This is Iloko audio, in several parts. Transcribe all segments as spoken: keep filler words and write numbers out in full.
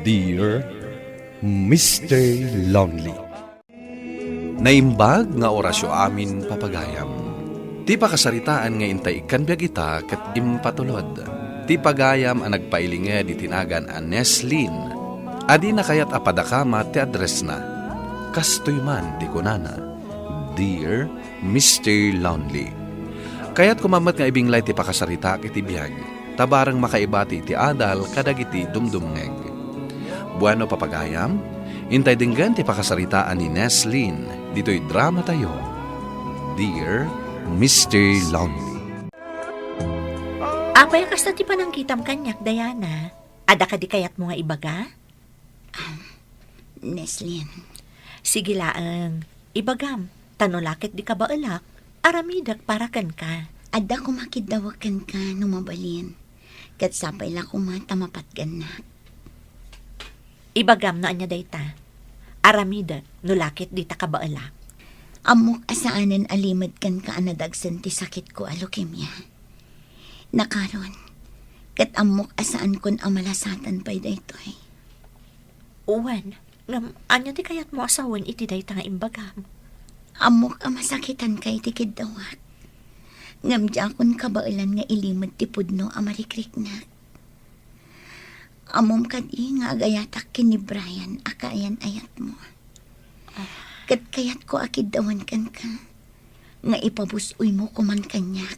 Dear Mister Lonely. Naimbag nga orasyo amin, papagayam. Ti pakasaritaan nga intay ikkan biag ita ket impatulod. Ti pagayam a nagpailinged iti nagan a Neslin. Adina kayat a padakama ti addressna. Kastoy man ti kunana, Dear Mister Lonely. Kayatko man met nga ibinglay ti pakasaritaak iti biag, ta bareng makaibati iti adal kadagiti dumdumngeg. Bueno, papagayam, intay denggen ti pakasaritaan ni Neslin ditoy dramatayo, Dear Mister Lonely. Apay a kasta ti panangkitam kaniak, Diana? Adda kadi kayatmo nga ibaga? Neslin. Sige laeng, ibagam, ta no la ket di kabaelak, aramidek para kenka. Adda koma kiddawek kenka no mabalin, ket sapay la koma ta mapatgannak. Ibagam no ania dayta. Aramidek no la ket dita kabaelak. Ammok a saanen a limed kenka a nadagsen ti sakitko a leukemia. Nakaron, ket ammok a saankon a malasatan pay daytoy. Wen, ngem ania ti kayatmo a sawen iti dayta nga imbagam? Ammok a masakitanka iti kiddawak, ngem diakon kabaelan nga ilimed ti pudno a marikriknak. Ammom kadi nga agayatak ken ni Brian a kaayan-ayatmo. Ket kayatko a kiddawen kenka nga ipabus-oymo koman kaniak.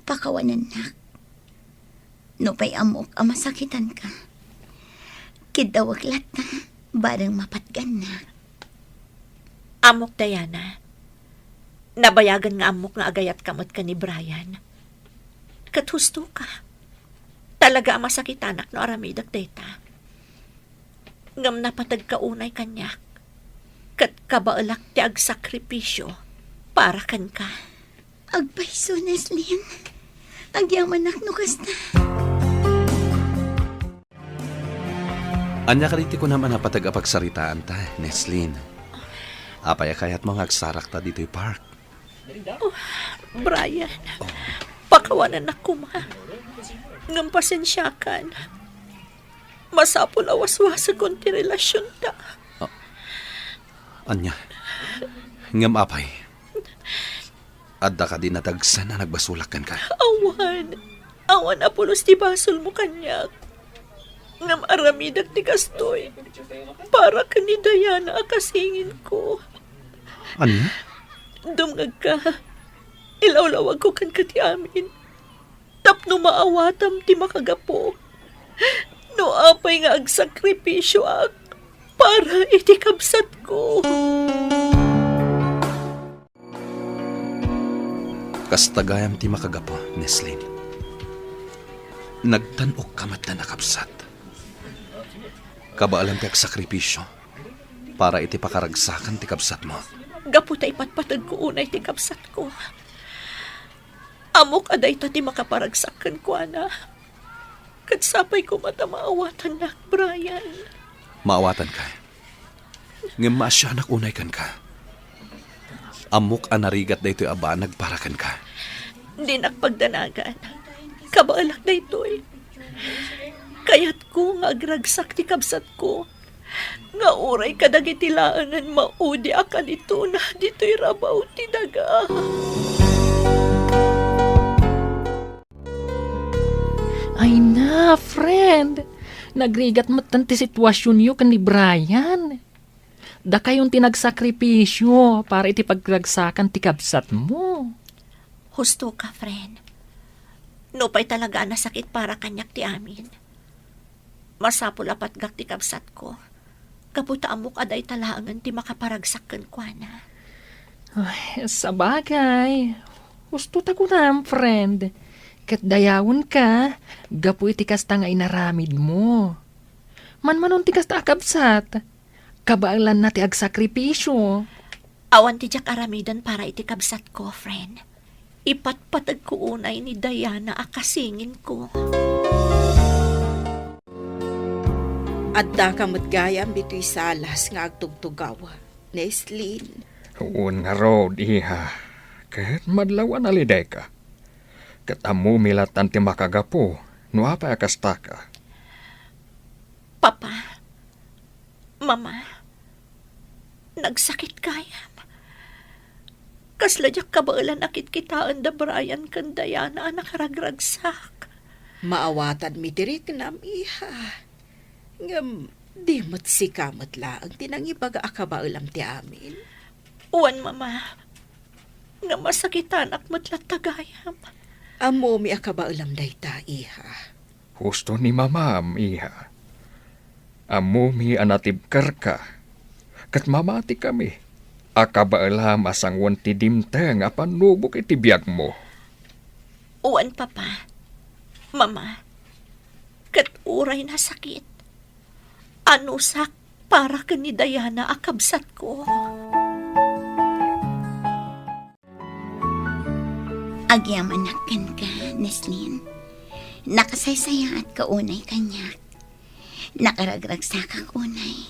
Pakawanennak. Nupay ammok a masakitanka, kiddawek latta, bareng mapatgannak. Ammok, Diana. Nabayagen nga ammok nga agayatka met ken ni Brian. Ket hustoka. Talaga a masakitanak no aramidek dayta. Ngem napategka unay kaniak, ket kabaelak ti agsakripisio para kenka. Agpayso, Neslin. Agyamanak no kasta. Ania kadi ti kunam a napateg a pagsaritaanta, Neslin? Apay a kayatmo nga agsarakta ditoy park? Oh, Brian, pakawanennak koma. Ngem pasensiakan. Masapul a waswasekon ti relasionta. Ah, ania? Ngem apay? Adda kadi nadagsen a nagbasolak kenka? Awan. Awan a pulos ti basolmo kaniak. Ngem aramidek ti kastoy para ken ni Diana a kasinginko. Ania? Dumngegka. Ilawlawagko kenka ti amin tapno maawatam ti makagapu. No apay nga agsakripisioak para iti kabsatko. Kasta gayam ti makagapu, Neslin. Nagtan-okka met a nakabsat. Kabaelan ti agsakripisio para iti pakaragsakan ti kabsatmo. Gapu ta ipatpategko unay ti kabsatko, ammok a dayta ti makaparagsak kenkuana. Ket sapay koma ta maawatannak, Brian. Maawatanka. Ngem maasianak unay kenka. Ammok a narigat daytoy a banag para kenka. Dinak pagdanagan. Kabaelak daytoy. Kayatko nga agragsak ti kabsatko nga uray kadagiti laengen maudi a kanitona ditoy rabaw ti daga. Ay na, friend! Nagrigat metten ti situasionyo ken ni Brian. Dakayon ti nagsakripisio para iti pagragsakan ti kabsatmo. Husto ka, friend. Nupay talaga a nasakit para kaniak ti amin, masapul a patgak ti kabsatko, gapu ta ammok a dayta laengen ti makaparagsak kenkuana. Ay, sabagay, husto ta kunam, friend. Ket dayawenka gapu iti kasta nga inaramidmo. Manmanon ti kasta a kabsat, kabaelanna ti agsakripisio. Awan ti diak aramiden para iti kabsatko, friend. Ipatpategko unay ni Diana a kasinginko. Addaka met gayam ditoy salas nga agtugtugaw, Neslin. Wen ngarud, iha. Ket madlaw a nalidayka. Ket ammomi lattan ti makagapu no apay a kastaka. Mama, nagsakit gayam. Kasla diak kabaelan a kitkitaen da Brian ken Diana a nakaragragsak. Maawatadmi ti riknam, iha. Ngem di met sika met laeng ti nangibaga a kabaelam ti amin. Wen, Mama, nga masakitanak met latta gayam. Ammomi a kabaelam dayta, iha. Husto ni Mamam, iha. Ammomi a natibkerka, ket mamatikami a kabaelam a sanguan ti dimteng a pannubok iti biagmo. Wen, Papa, Mama, ket uray nasakit, anusak para ken ni Diana a kabsatko. Agyamanak kenka, Neslin. Nakasaysayaatka unay kaniak. Nakaragragsakak unay.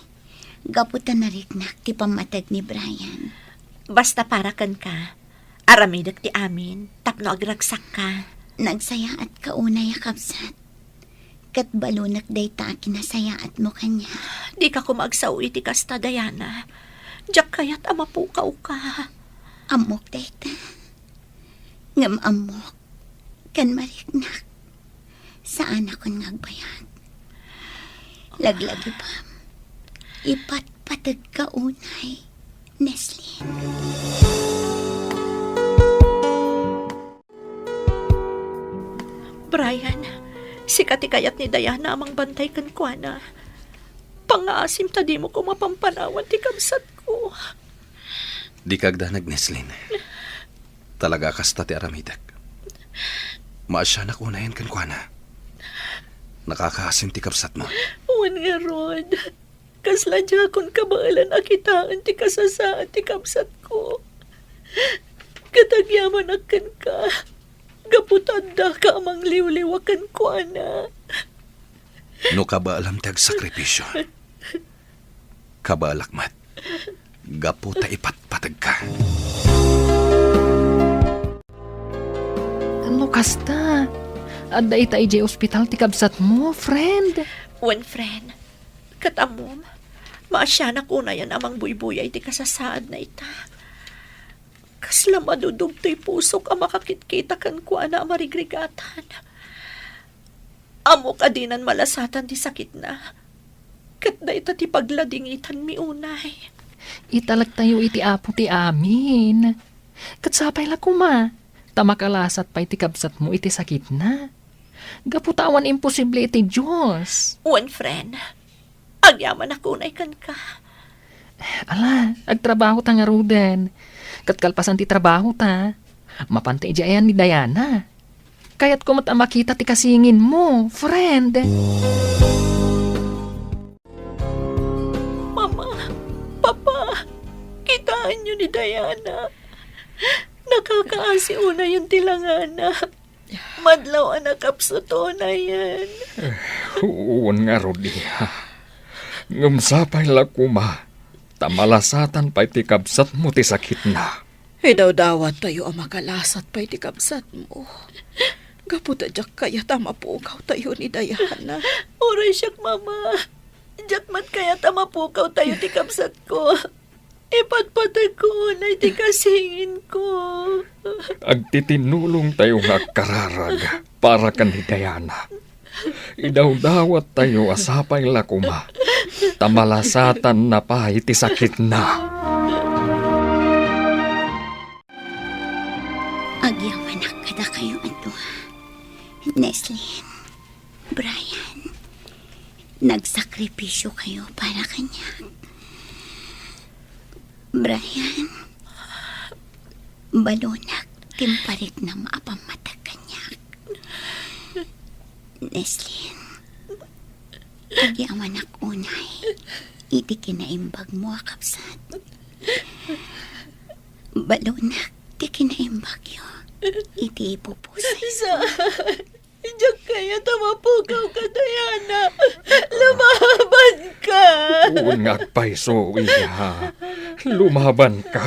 Gapu ta nariknak ti pammateg ni Brian. Basta para kenka, aramidek ti amin tapno agragsakka. Nagsayaatka unay a kabsat. Ket balonek dayta a kinasayaatmo kaniak. Dika koma agsao iti kasta, Diana. Diak kayat a mapukawka. Ammok dayta. Ngem ammok, ken mariknak, saanakon nga agbayag. Laglagipem, ipatpategka unay, Neslin. Brian, sika ti kayat ni Diana a mangbantay kenkuana. Pangngaasim ta dimo koma pampanawan ti kabsatko. Dika agdanag, Neslin. Talaga a kasta ti aramidek. Maasianak unayen kenkuana. Nakakaasim ti kabsatmo. Wen ngarud. Kasla diakon kabaelan a kitaen ti kasasaad ti kabsatko. Ket agyamanak kenka, gapu ta addaka a mangliwliwa kenkuana. No kabaelam ti agsakripisio, kabaelak met, gapu ta ipatpategka. No kasta, adda ita idiay ospital ti kabsatmo, friend? Wen, friend. Ket ammom, maasianak unayen a mangbuybuyay ti kasasaadna ita. Kasla madudugtoy pusok a makakitkita kenkuana a marigrigatan. Ammok a dinan malasatan ti sakitna, ket dayta ti pagladingitanmi unay. Italektayo iti Apo ti amin. Ket sapay la koma, ta makalasat pay ti kabsatmo iti sakitna. Gapu ta awan imposible iti Dios. Wen, friend. Agyamanak unay kenka. Ala, agtrabahota ngaruden. Ket kalpasan ti trabahota, mapanta idiay ayan ni Diana. Kayatko met a makita ti kasinginmo, friend. Mama, Papa, kitaenyo ni Diana. Nakakaasi unayen ti langana. Madlaw a nakapsut unayen. Eh, wen ngarud, iha. Ngem sapay la koma, ta malasatan pay ti kabsatmo ti sakitna. Idawdawattayo a makalasat pay ti kabsatmo. Gapu ta diak kayat a mapukawtayo ni Diana. Uray siak, Mama. Diak met kayat a mapukawtayo ti kabsatko. Ipatpategko unay ti kasinginko. Agtitinnulongtayo nga agkararag para ken ni Diana. Idawdawattayo a sapay la koma, ta malasatanna pay ti sakitna. Agyamanak kadakayo a dua, Neslin, Brian. Nagsakripisyo kayo para kaniak. Brian, balonak ti impariknam a pammateg kaniak. Neslin, agyamanak unay iti kinaimbagmo a kabsat. Balonak ti kinaimbagyo iti ipupusay. Sa-, Diak kayat a mapukawka, Diana. Lumabanka. Wen nga agpayso, iha. Lumabanka.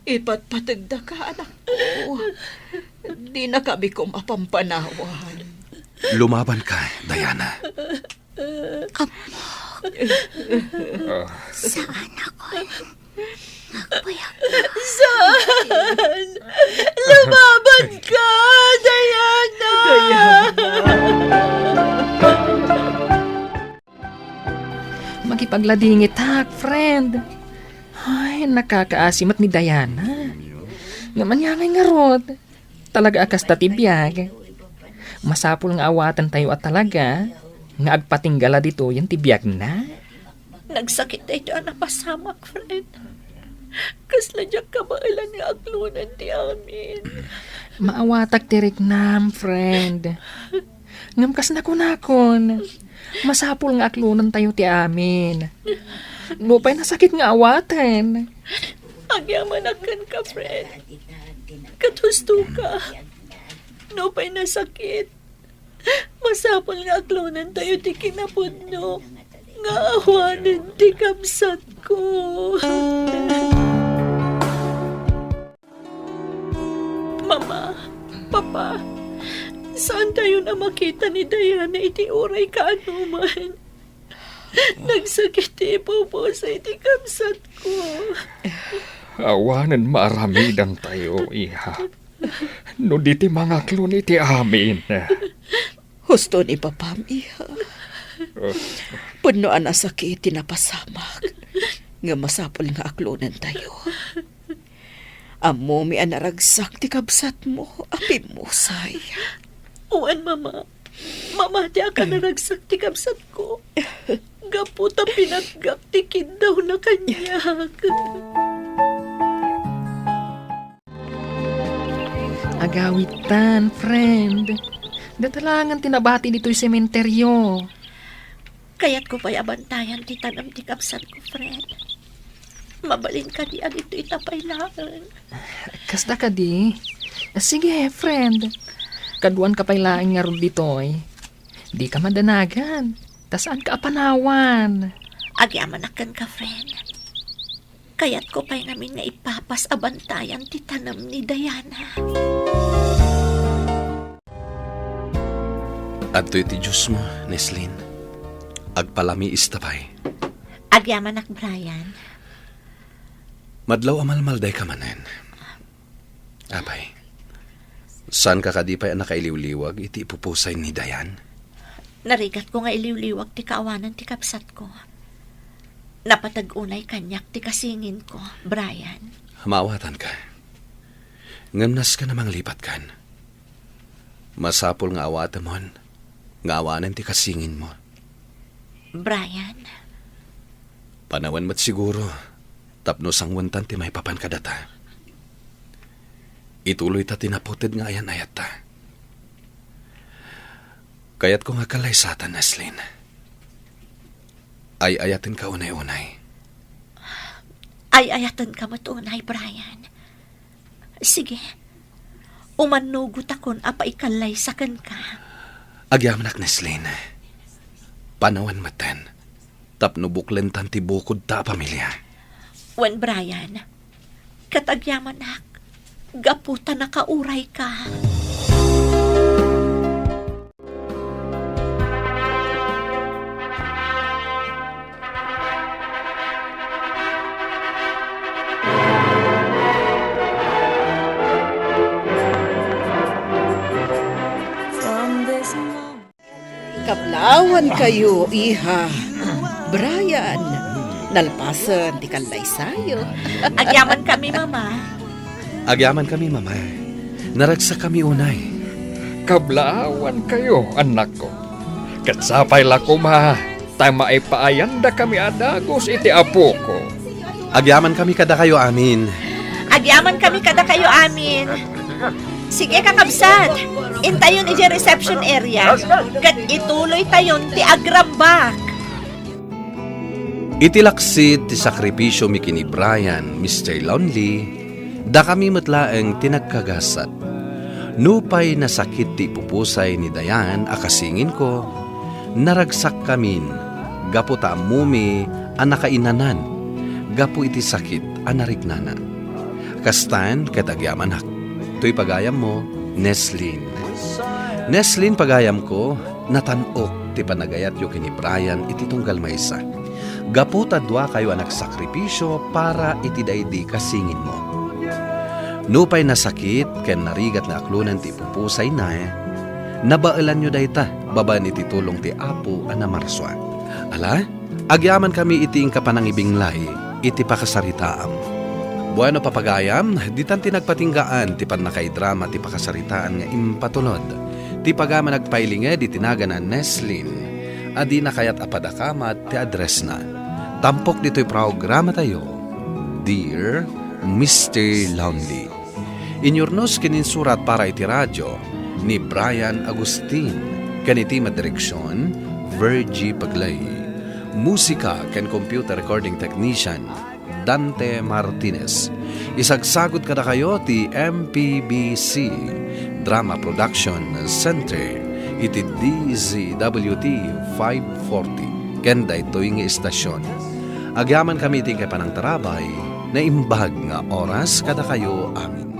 Ipatpategdaka, anakko. Dinaka bikom a pampanawan. Lumabanka, Diana. Ammok, Saan ako? Agpayak. Saan? Lumaban ka, Diana! Makipagladingitak, friend. Ay, nakakaasi met ni Diana. Ngem ania ngay ngarud? Talaga a kasta ti biag. Masapul nga awaten tayo a talaga nga agpatinggala ditoyen ti biagna. Nagsakit daytoy a napasamak, friend. Kasla diak kabaelan nga aklonen ti amin. Maawatak ti riknam, friend. Ngem kas nakunakon, masapul nga aklonen tayo ti amin. Nupay nasakit nga awaten. Agyamanak kenka, friend. Ket husto ka. Nupay nasakit, masapul nga aklonen tayo ti kinapudno nga awanen ti kabsatko. Mama, Papa, saan tayo a makita ni Diana iti uray kaanoman? Nagsakit ti ipupusay ti kabsatko. Awanen maaramidan tayo, iha. No di ti mangaklon iti amin. Husto ni papam, iha. Pudno a nasakit ti napasamak. Nga masapul nga aklonen tayo. Ammomi a naragsak ti kabsatmo a pimmusay. Wen, Mama. Mamatiak a naragsak ti kabsatko. Gapu ta pinatgak ti kiddawna kaniak. Agawidtan, friend. Datalangan ti nabati ditoy sementeryo. Kayatko pay a bantayan ti tanem ti kabsatko, friend. Mabalin kadi a ditoy ta pay laeng? Kasta kadi? Sige, friend. Kaduan ka pay laeng ngarud ditoy. Di ka madanagan. Ta saan ka a panawan? Agyamanak kenka, friend. Kayatko pay ngamin nga ipapas a bantayan ti tanem ni Diana. Adtoy ti juice mo, Neslin. Agpalamiista pay. Agyamanak, Brian. Madlaw a malmaldayka manen. Apay, saanka kadi pay a nakailiwliwag iti ipupusay ni Diane? Narigatko nga iliwliwag ti kaawanan ti kabsatko. Napateg unay kaniak ti kasinginko, Brian. Maawatanka. Ngem nasken a manglipatkan. Masapul nga awatemon nga awanen ti kasinginmo. Brian. Panawen met siguro tapno sangwentan ti maipapan kadata. Ituloyta ti naputed nga ayan-ayatta. Kayatko nga agkallaysatan, Neslin. Ay-ayatenka unay-unay. Ay-ayatenka met unay, Brian. Sige. Umannugotakon a paikallaysa kenka. Agyamanak, Neslin. Panawen metten tapno buklentan ti bukodta a pamilia. Wen, Brian, ket agyamanak, gapu ta nakaurayka. Kablawankayo, iha. Brian, nalpasen ti kallaysayo. Agyamankami, Mama. Agyamankami, Mama. Naragsakkami unay. Kablawankayo, annakko. Ket sapay la koma ta maipaayandakami a dagus iti apoko. Agyamankami kadakayo amin. Agyamankami kadakayo amin. Sige, kakabsat. Intayon idiay reception area. Ket ituloytayon ti agrambak. Iti laksid ti sakripisio mi ken ni Brian, Mister Lonely, dakami met laeng ti nagkagasat. Nupay nasakit ti ipupusay ni Diane a kasinginko, naragsakkamin gapu ta ammomi a nakainanan gapu iti sakit a nariknana. Kastan ket agyamanak. Toy pagayammo, Neslin. Neslin, pagayamko, natan-ok ti panagayatyo ken ni Brian iti tunggal maysa. Gapu ta duakayo a nagsakripisio para iti daydi kasinginmo. Nupay nasakit ken narigat nga aklonen ti ipupusayna, nabaelanyo dayta babaen iti tulong ti Apo a namarsua. Ala, agyamankami iti inka panangibinglay iti pakasaritaam. Bueno, papagayam, ditan ti nagpatinggaan ti pannakaidrama ti pakasaritaan nga impatulod ti pagayam a nagpailinged iti nagan a Neslin a dina kayat a padakamat ti addressna. Tampok ditoy programatayo, Dear Mister Lonely. Inyurnos ken insurat para iti radio ni Brian Agustin, ken iti madireksion, Virgie Paglay. Musika ken computer recording technician, Dante Martinez. Isagsagut kadakayo ti M P B C Drama Production Center iti D Z W T five forty ken daytoy nga istasion. Agyamankami iti inkay panangtarabay, naimbag nga oras kadakayo amin.